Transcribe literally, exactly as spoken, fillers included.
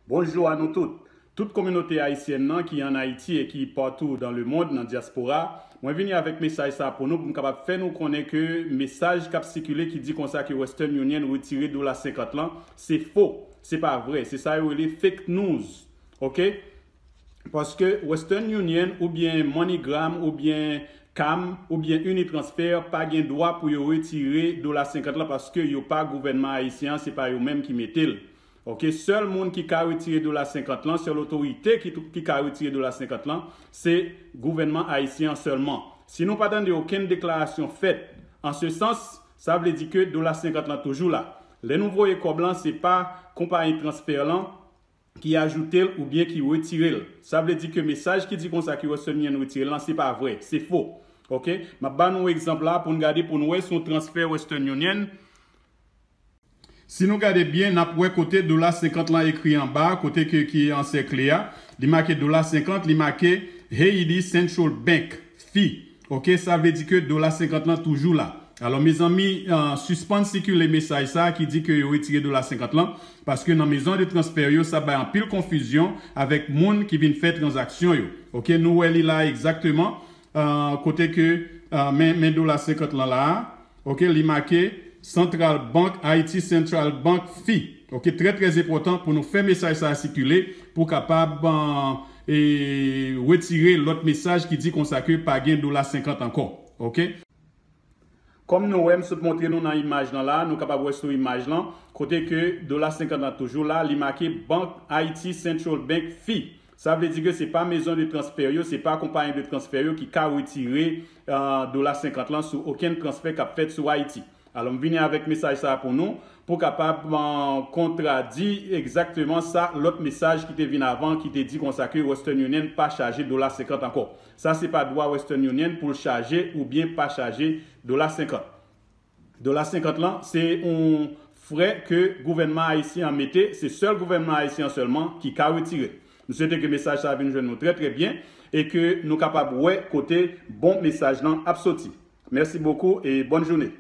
Bonjou a nou tout. Tout kominote ayisyèn nan ki ann Ayiti e ki patou dan lemonn nan dyaspora, mwen vini avèk mesaj sa pou nou, pou m kapab fè nou konnen ke mesaj k ap sikile ki di konsa ke Western Union retire dola senkant lan, se fo, se pa vrè, se sa yo rele fake news. Oke? Paske Western Union oubyen MoneyGram oubyen Cam oubyen Unitransfer pa gen dwa pou yo retire dola senkant lan, paske yo pa gouvènman ayisyen an, se pa yo menm ki mete l. Oke, sèl moun ki ka retire dola senkant lan, sèl otorite ki, ki ka retire dola senkant lan, se gouvènman ayisyen an sèlman. Si nou pa tande okenn deklarasyon fèt an se sans, sa vle di ke dola senkant lan toujou la. Lè nou voye kòb lan, se pa konpayi transfè lan ki ajoute l oubyen ki retire l. Sa vle di ke mesaj ki di konsa ki Western Union retire l lan, se pa vrè, se fo. Oke? M ap ba nou egzanp la pou n gade, pou n wè si yon transfè Western Union. Si nou gade byen, n ap wè kote dola senkant lan ekri anba, kote ke, ki ansèkle a. Li make dola senkant, li make Haiti Central Bank fee. Oke, sa vle di ke dola senkant lan toujou la. Alò, mezanmi, euh, sispann sikile mesaj sa a ki di ke yo retire dola senkant lan, paske nan mezon de transfè yo, sa bay anpil konfizyon avèk moun ki vin fè tranzaksyon yo. Oke, nou wè li la egzakteman, euh, kote ke, euh, men, men dola senkant lan la a. Oke, li make Central Bank, Haiti Central Bank fee. Oke, trè, trè enpòtan pou nou fè mesaj sa a sikile pou kapab, euh, e, retire lòt mesaj ki di konsa ke pa gen dola senkant ankò. Oke? Kòm nou wè, m sot montre nou nan imaj lan la, nou kapab wè sou imaj lan, kote ke dola senkant lan toujou la, li make Bank Haiti Central Bank fee. Sa vle di ke se pa mezon de transfè yo, se pa konpayi de transfè yo ki ka retire, euh, dola senkant lan sou okenn transfè k ap fèt sou Ayiti. Alò, m vini avèk mesaj sa a pou nou, pou kapab, euh, kontradi egzakteman sa lòt mesaj ki te vin avan, ki te di konsa ke Western Union pa chaje dola senkant ankò. Sa se pa dwa Western Union pou l chaje oubyen pa chaje dola senkant. Dola senkant lan, se yon frè ke gouvènman ayisyen an mete, se sèl gouvènman ayisyen an sèlman ki ka retire l. M swete ke mesaj sa a vin jwenn nou trè, trè byen e ke nou kapab wè kote bon mesaj lan ap soti. Mèsi bokou e bòn jounen.